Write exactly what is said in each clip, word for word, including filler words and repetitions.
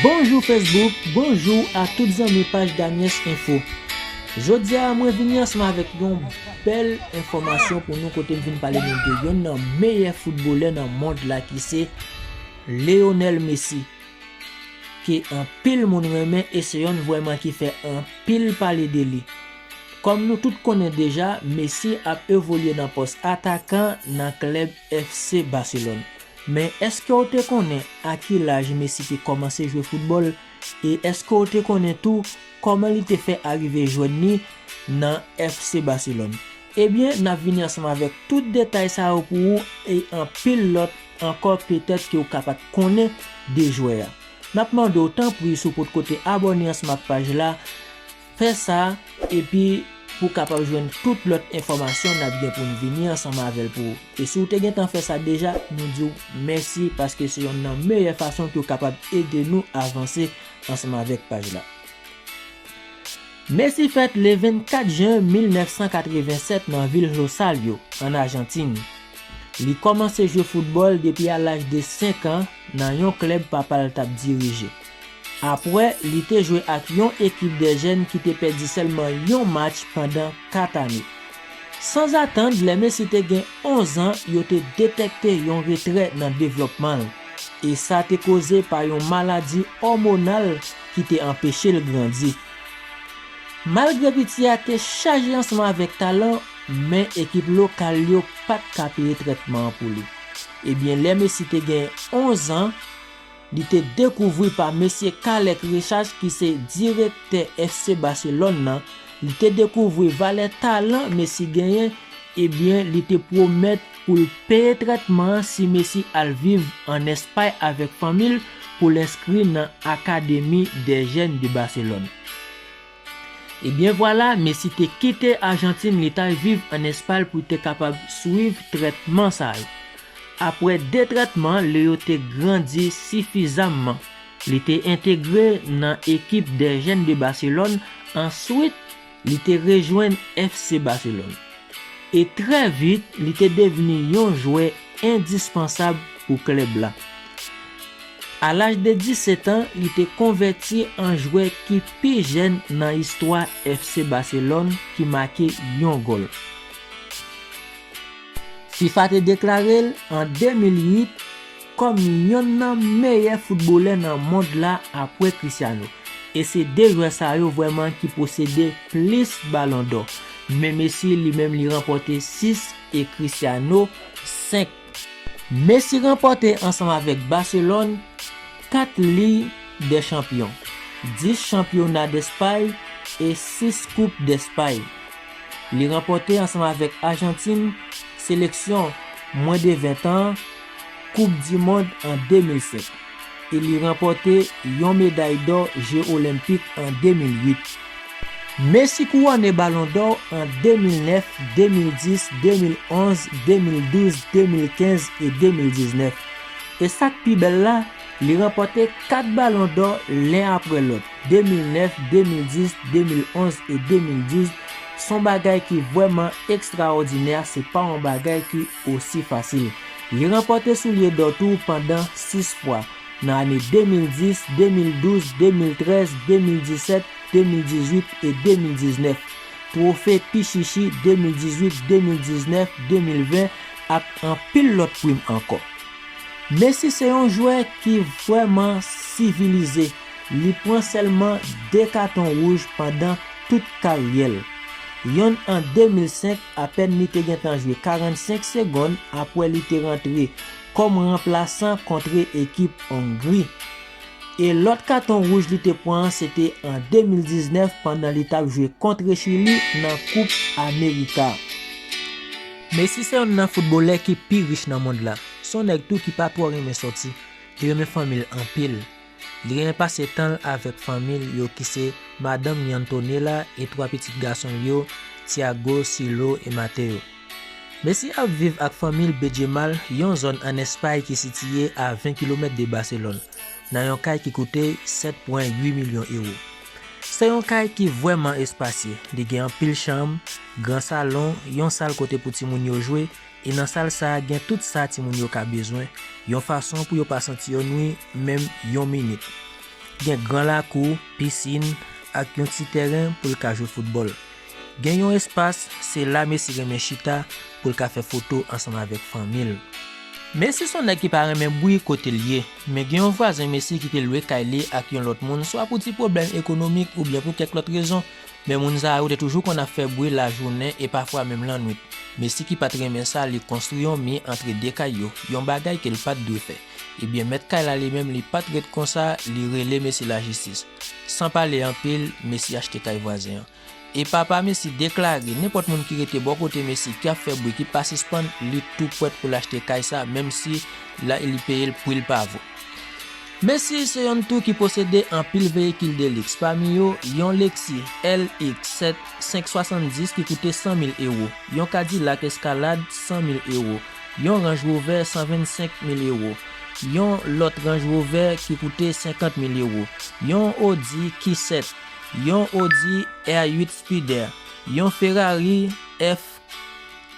Bonjou Facebook, bonjou a tout zanmi paj Daniels Info. Jodi a mwen vini ansanm avèk yon bèl enfòmasyon pou nou kote m vin pale nou de yonn nan meyè foutbolè nan mond la ki se Lionel Messi. Ke anpil moun renmen e se yonn vrèman ki fè anpil pale de li. Kòm nou tout konnen deja, Messi ap evolye nan pòs atakan nan klèb F C Barcelone. Men èske w te konnen a ki laj Messi te kòmanse jwe foutbòl? E èske w te konnen tou kòman li te fè arive jwenn li nan F C Barcelone? Ebyen, n ap vini ansanm avèk tout detay sa yo pou ou e anpil lòt ankò petèt ke w ka pa t konnen de jwè a. N ap mande w tanpri si w potko te abòne ansanm ak paj la, fè sa, epi pou w kapab jwenn tout lòt enfòmasyon n ap gen pou n vini ansanm avè l pou ou. E si w te gentan fè sa deja, nou di w mèsi paske se yonn nan meyè fason ke w kapab ede nou avanse ansanm avèk paj la. Messi fèt le vennkat jen mil nèf san katrevennsèt nan vil Rosario, ann Ajantin. Li kòmanse jwe foutbòl depi a laj de senk an nan yon klèb papa l t ap dirije. Apre, li te jwe ak yon ekip de jèn ki te pèdi sèlman yon match pandan kat ane. Sanzatann, lè Messi te gen onz an, yo te detèkte yon retrè nan devlòpman l, e sa te koze pa yon maladi òmonal ki te anpeche l grandi. Malgre piti a te chaje ansanm avèk talan, men ekip lokal yo pa t ka peye trètman an pou li. Ebyen, lè Messi te gen onz an, li te dekouvri pa mesye Kalèk Richach ki se direktè F C Barcelone nan, li te dekouvri valè talan Messi genyen, ebyen, li te pwomèt pou l peye trètman an si Messi al viv ann Espay avèk fanmi l pou l enskri nan Académie des Jeunes de Barcelone. Ebyen vwala, Messi te kite Ajantin, li t al viv ann Espay pou l te kapab swiv trètman sa yo. Apre de trètman, Leo te grandi sifizamman. Li te entegre nan ekip de jèn de Barcelone, answit, li te rejwenn F C Barcelone. E trè vit, li te devni yon jwè endispansab pou klèb la. A laj de disèt an, li te konvèti an jwè ki pi jèn nan istwa F C Barcelone ki make yon gòl. FIFA te deklare l an de mil uit kòm yonn nan meyè foutbolè nan mond la apre Cristiano. E se de jwè sa yo vrèman ki posede plis Ballon d'Or. Men Messi li menm li ranpòte sis e Cristiano senk. Messi ranpòte ansanm avèk Barcelone kat Ligue des Champions, dis chanpyona Despay e sis Koup Despay. Li ranpòte ansanm avèk Ajantin seleksyon mwens de ven tan Koup di mond an de mil senk e li ranpòte yon meday dò Je Olenpik an de mil uit. Messi kouwone Ballon d'Or an de mil nèf, de mil dis, de mil onz, de mil douz, de mil kenz e de mil diznèf. E sa k pi bèl la, li ranpòte kat Ballon d'Or len apre lòt, de mil nèf, de mil dis, de mil onz e de mil douz. Se yon bagay ki vrèman ekstraòdinè, se pa yon bagay ki osi fasil. Li ranpòte soulye dò tou pandan sis fwa, nan ane de mil dis, de mil douz, de mil trèz, de mil disèt, de mil dizuit e de mil diznèf. Twofe Pichichi de mil dizuit, de mil diznèf, de mil ven ak anpil lòt prim ankò. Messi se yon jwè ki vrèman sivilize. Li pran sèlman de katon wouj pandan tout karyè l. Yonn an de mil senk, apèn li te gentan jwe karannsenk segonn apre li te rantre kòm ranplasan kontre ekip Ongri. E lòt katon wouj li te pran an se te an de mil diznèf pandan li t ap jwe kontre Chili nan Koup Amerika. Messi se yonn nan foutbolè ki pi rich nan mond la. Se yon nèg tou ki pa twò renmen sòti. Li renmen fanmi l anpil. Li renmen pase tan l avèk fanmi l yo ki se madanm li Antonella e twa pitit gason l yo, Thiago, Silo e Mateo. Messi ap viv ak fanmi l Bejemal, yon zòn ann Espay ki sitiye a ven kilomèt de Baselòn, nan yon kay ki koute sèt pwen uit milyon ewo. Se yon kay ki vrèman espasye, li gen anpil chanm, gran salon, yon sal kote pou timoun yo jwe, e nan sal sa a gen tout sa timoun yo ka bezwen, yon fason pou yo pa santi yo nwi menm yon minit. Gen gran lakou, pisin, ak yon ti tèren pou l ka jwe foutbòl. Gen yon espas, se la Messi renmen chita pou l ka fè foto ansanm avèk fanmi l. Messi se yon nèg ki pa renmen bri kote l ye, men gen yon vwazen Messi ki te lwe kay li ak yon lòt moun, swa pou ti pwoblèm ekonomik oubyen pou kèk lòt rezon, men moun sa yo te toujou konn ap fè bri lajounen e pafwa menm lannwit. Messi ki pa t renmen sa, li konstwi yon mi antre de kay yo, yon bagay ke l pa t dwe fè. Ebyen, mèt kay la li menm, li pa t ret konsa, li rele Messi lajistis. San pale anpil, Messi achte kay vwazen an. E papa Messi deklare, nenpòt moun ki rete bò kote Messi ki ap fè bri ki pa sispann, li tou prèt pou l achte kay sa, menm si la li peye l pri l pa vo. Messi se yonn tou ki posede anpil veyikil de liks, pami yo yon Lexus L X sèt senk swasanndis ki koute san mil ewo, yon Cadillac Escalade san mil ewo, yon Range Rover san vennsenk mil ewo, yon lòt Range Rover ki koute senkant mil ewo, yon Audi Q sèt, yon Audi R uit Spider, yon Ferrari F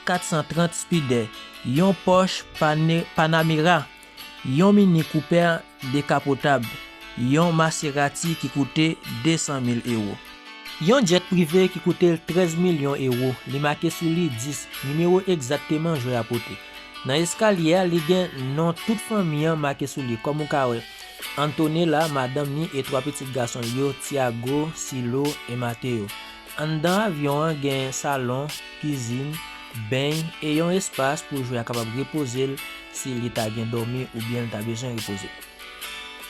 kat san trant Spider, yon Porsche Pane- Panamera, yon Mini Cooper dekapotab, yon Maserati ki koute de san mil ewo, yon djèt prive ki koute l trèz milyon ewo, li make sou li dis, nimewo egzakteman jwè a pote. Nan eskalye a, li gen non tout fanmi an make sou li, kòm ou ka wè, Antonella, madanm ni e twa pitit gason l yo, Tiago, Silo e Mateo. Anndan avyon an gen salon, kizin, beny e yon espas pou jwè a kapab repoze l si li ta gen dòmi oubyen l ta bezwen repoze l.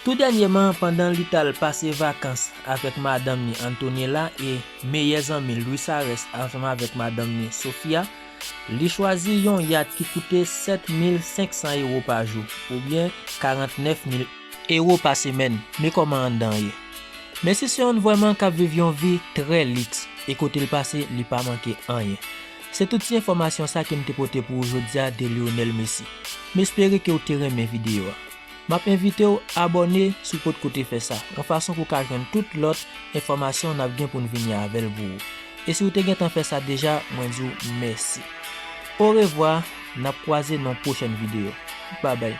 Tou dènyèman, pandan li t al pase vakans avèk madanm ni Antonella e meyè zanmi l Luis Ares ansanm avèk madanm ni Sofia, li chwazi yon yat ki koute sèt mil senk san ewo pa jou, oubyen karantnèf mil ewo pa semèn. Men kòman anndan an ye. Messi se yonn vrèman k ap viv yon vi trè liks, e kote l pase, li pa manke anyen. Se tout ti enfòmasyon sa ke m te pote pou ou jodi a de Lionel Messi. M espere ke w te renmen videyo a. M ap envite w abòne si w potko te fè sa, yon fason pou w ka jwenn tout lòt enfòmasyon n ap gen pou n vini avè l pou ou. E si w te gentan fè sa deja, mwen di w mèsi. Orevwa, n ap kwaze nan yon pwochèn videyo. Babay.